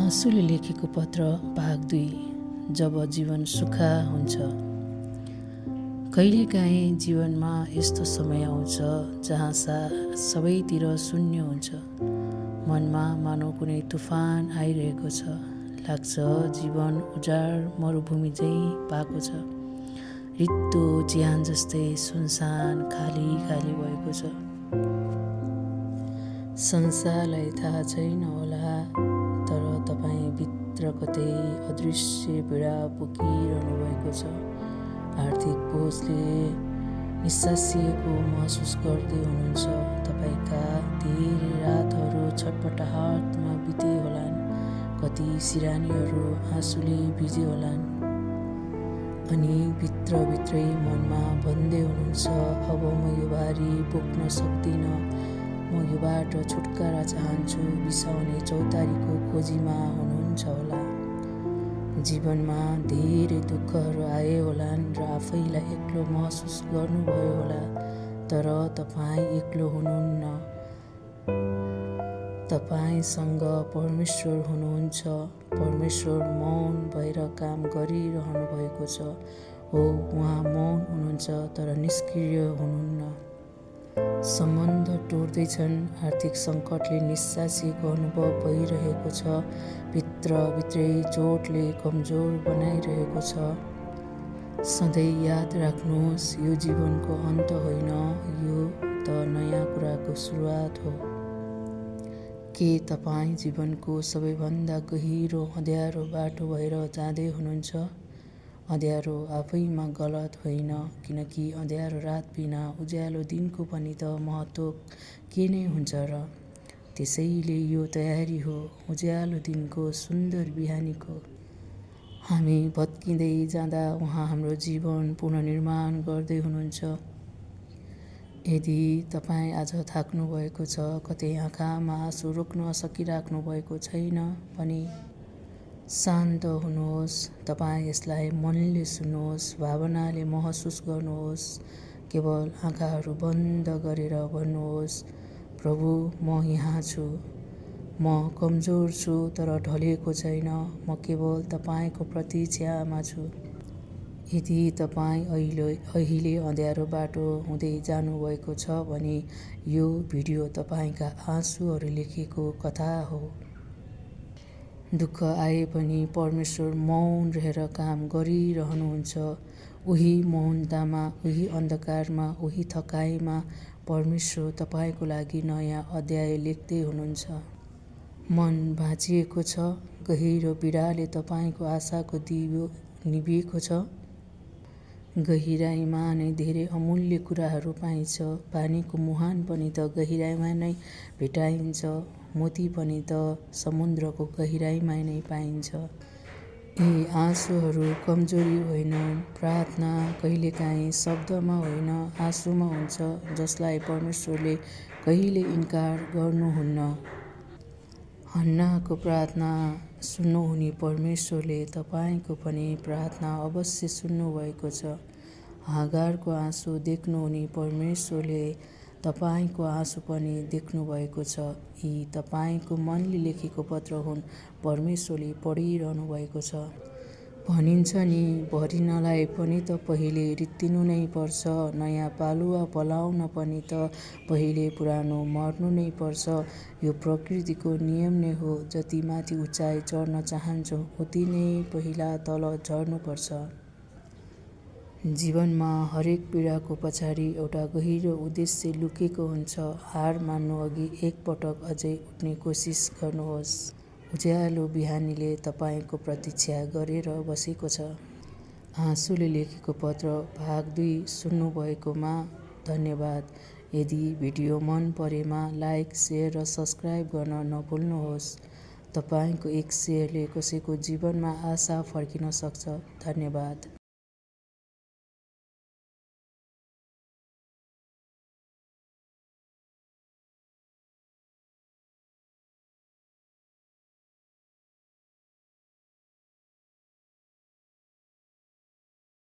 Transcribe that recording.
आँसुले लेखेको पत्र भाग 2। जब जीवन सुखा हुन्छ। कहिलेकाहीँ जीवनमा यस्तो समय आउँछ जहाँ सबैतिर शून्य हुन्छ। मनमा मानौ कुनै तुफान आइरहेको छ। लाग्छ जीवन उजाड मरुभूमि झैँ भएको छ। रित्तो चिहान जस्तै सुनसान खाली खाली भएको छ। संसारलाई थाहा छैन होला, तर तपाईँ भित्र कतै अदृश्य पीडा बोकिरहनु भएको छ। आर्थिक बोझले निस्सासिएको महसुस गर्दै हुनुहुन्छ। तपाईँका धेरै रातहरू छटपटाहटमा बिते होलान्। कति सिरानीहरू आँसुले भिजे होलान्। अनि भित्रभित्रै मनमा भन्दै हुनुहुन्छ, अब म यो भारी बोक्न सक्दिनँ। म योबाट छुटकारा चाहन्छु। बिसाउने चौतारीको खोजीमा हुनुहुन्छ होला। जीवनमा धेरै दुःखहरू आए होलान् र आफैलाई एक्लो महसुस गर्नुभयो होला। तर तपाईँ एक्लो हुनुहुन्न। तपाईँसँग परमेश्वर हुनुहुन्छ। परमेश्वर मौन भएर काम गरिरहनु भएको छ। हो, उहाँ मौन हुनुहुन्छ तर निष्क्रिय हुनुहुन्न। सम्बन्ध टुट्दैछन्। आर्थिक सङ्कटले निस्सासिएको अनुभव भइरहेको छ। भित्रभित्रै चोटले कमजोर बनाइरहेको छ। सधैँ याद राख्नुहोस्, यो जीवनको अन्त होइन, यो त नयाँ कुराको सुरुवात हो। के तपाईँ जीवनको सबैभन्दा गहिरो अँध्यारो बाटो भएर जाँदै हुनुहुन्छ? अँध्यारो आफैमा गलत होइन, किनकि अँध्यारो रात बिना उज्यालो दिनको पनि त महत्त्व के नै हुन्छ र? त्यसैले यो तयारी हो उज्यालो दिनको, सुन्दर बिहानीको। हामी भत्किँदै जाँदा उहाँ हाम्रो जीवन पुनर्निर्माण गर्दै हुनुहुन्छ। यदि तपाईँ आज थाक्नु भएको छ, कतै आँखामा आँसु रोक्न सकिराख्नु भएको छैन भने शान्त हुनुहोस्। तपाईँ यसलाई मनले सुन्नुहोस्, भावनाले महसुस गर्नुहोस्। केवल आँखाहरू बन्द गरेर भन्नुहोस्, प्रभु, म यहाँ छु। म कमजोर छु तर ढलेको छैन। म केवल तपाईँको प्रतीक्षामा छु। यदि तपाईँ अहिले अँध्यारो बाटो हुँदै जानुभएको छ भने यो भिडियो तपाईँका आँसुहरू लेखेको कथा हो। दुःख आए पनि परमेश्वर मौन रहेर काम गरिरहनुहुन्छ। उही मौनतामा, उही अन्धकारमा, उही थकाइमा परमेश्वर तपाईँको लागि नयाँ अध्याय लेख्दै हुनुहुन्छ। मन भाँचिएको छ। गहिरो पीडाले तपाईँको आशाको दियो निभिएको छ। गहिराईमा नै धेरै अमूल्य कुराहरू पाइन्छ। पानीको मुहान पनि त गहिराईमा नै भेटाइन्छ। मोती पनि त समुद्रको गहिराईमा नै पाइन्छ। यी आँसुहरू कमजोरी होइनन्। प्रार्थना कहिलेकाहीँ शब्दमा होइन, आँसुमा हुन्छ, जसलाई परमेश्वरले कहिले इन्कार गर्नुहुन्न। हन्नाको प्रार्थना सुन्नुहुने परमेश्वरले तपाईँको पनि प्रार्थना अवश्य सुन्नुभएको छ। हागारको आँसु देख्नुहुने परमेश्वरले तपाईँको आँसु पनि देख्नुभएको छ। यी तपाईँको मनले लेखेको पत्र हुन्। परमेश्वरले पढिरहनु भएको छ। भनिन्छ नि, भरिनलाई पनि त पहिले रित्तिनु नै पर्छ। नयाँ पालुवा पलाउन पनि त पहिले पुरानो मर्नु नै पर्छ। यो प्रकृतिको नियम नै हो। जति माथि उचाइ चढ्न चाहन्छौँ, उति नै पहिला तल झर्नुपर्छ। जीवनमा हरेक पीडाको पछाडि एउटा गहिरो उद्देश्य लुकेको हुन्छ। हार मान्नु अघि एकपटक अझै उठ्ने कोसिस गर्नुहोस्। उज्यालो बिहानीले तपाईँको प्रतीक्षा गरेर बसेको छ। आँसुले लेखेको पत्र भाग 2 सुन्नुभएकोमा धन्यवाद। यदि भिडियो मन परेमा लाइक, सेयर र सब्स्क्राइब गर्न नभुल्नुहोस्। तपाईँको एक सेयरले कसैको जीवनमा आशा फर्किन सक्छ। धन्यवाद।